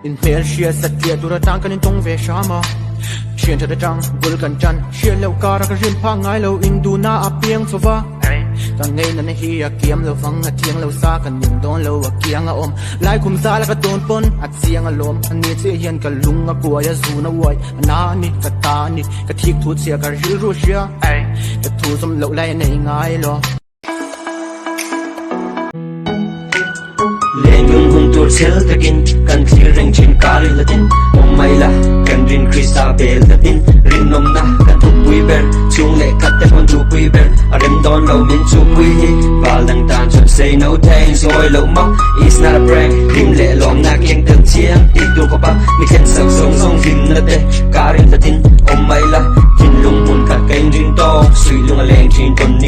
In hmel hria satliah tur atang kan intawng ve hram a. Thian that atang bul kan tan hriat loh kara ka rin phak ngai lo in duhna a piang chho va. Ka ngei nana hi a kiam lo vang a thiang lo sa ka ning dawn lo a kiang a awm lai khum zala ka tawn pawn a chiang alawm a ni chiah hian ka lung a kuai a zun a uai a na a ni ka ta a ni ka thik thu chhia ka rilru hria ka thu zawm loh lai a nei ngai lo. Leilung hun tur chhel takin kan thlir reng thin kar i latin awm mai la kan rin Krista bel tatin rinawmna kan thupui ber chhung leh khat te pawn duhpui ber a rem dawn lo min chupui hi val dang tan chuan say no thanks ngawi loh mak it's not a prank hlim leh lawmna keng tel chiang tih tur khawpa mi thlen sak zawng zawng hlimna te kar i latin awm mai la thinlung hmun khat ka inring tawk suih lung a leng thin tawn ni.